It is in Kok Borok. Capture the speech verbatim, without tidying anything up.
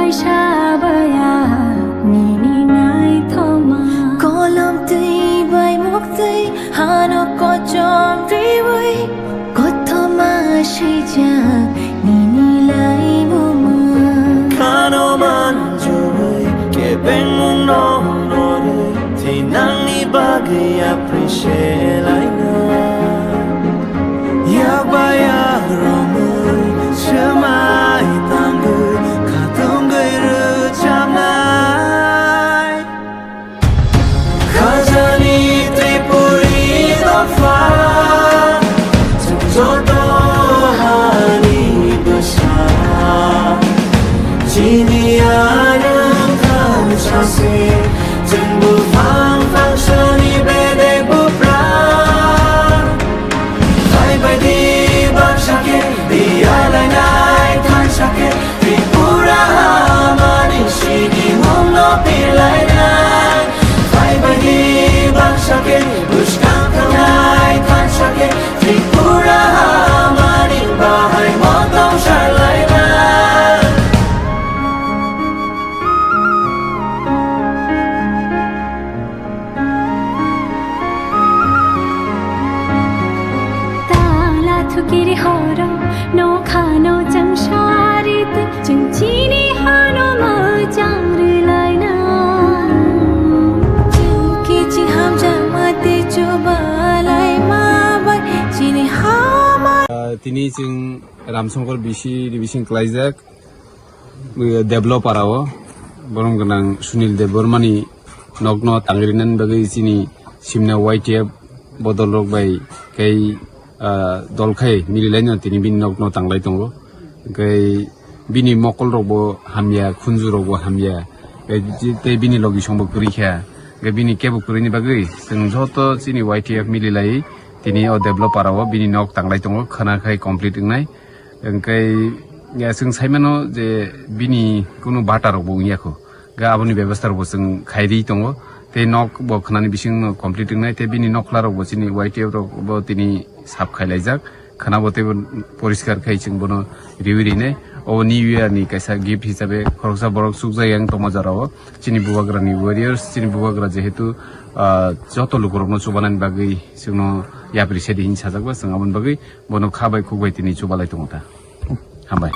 Sabaya nini naithoma. Kolom twi bai muktwi hano kochom twiwi. Kothoma swijak nini laimungma. Khano manjui kebengmung no norwi thinangni bagwi appreciate laina. Yakba yakromwi swmai tangwi khatungwi rwchapnai. Khajani Tripuri dopha, chwng joto hani bwsa. Chini ayang thang sase, chwng buphang phangsani bedek bupra. Phai bai di baksa khe, di alainai thansa khe, Tripura hamani sinimung no pirlainai. Phai bai di baksa khe, bwskang thangnai thansa khe, Tripura hamani bahai motong sarlainai. Tala thukiri horo, nokha no chang sari twi, chwng chini hano mwchang rwlaina. Chwng kiching hamjakma tei chubalai ma bai chini hama. Ah, tini chwng Ramsongkor bisi, bisi klaijak. Developper o borom gwnang Sunil Debbarmani nokno tangrinani bagwi chini simna Y T F bodol rok bai kei, ah, dol khai mililaino tini bini nokno tanglai tongo. Hwnkhe bini mokol rokbo hamya, khunju rokbo hamya, tei bini logisongbo kwrwi kha. Hwnkhe bini kebo kwrwini bagwi chwng joto chini Y T F mililai tini o developper o bini nok tanglai tongo, khwna khai complete wngnai. Hwnkhe, ya, chwng saimano je bini kunu bata rokbo wngya kho. Ga aboni bebostha rokbo chwng khairi tongo. Tei nok bo khwnani bisingno complete wngnai, tei bini nokla rokbo chini Y T F rokbo tini sap khailaijak. Khwnabo teibo poriskar khai chwng bono riwi rinai. O New Year ni kaisa gift hisabe khoroksa borok chukjak yang tongma jorao. Chini bubagrani warriors, chini bubagra jehetu, ah, joto lukurokno chubanani bagwi chwngno yapri sedi hin sajak ba, chwng aboni bagwi bono kha bai khuk bai tini chubalai tongo ta. Hambai.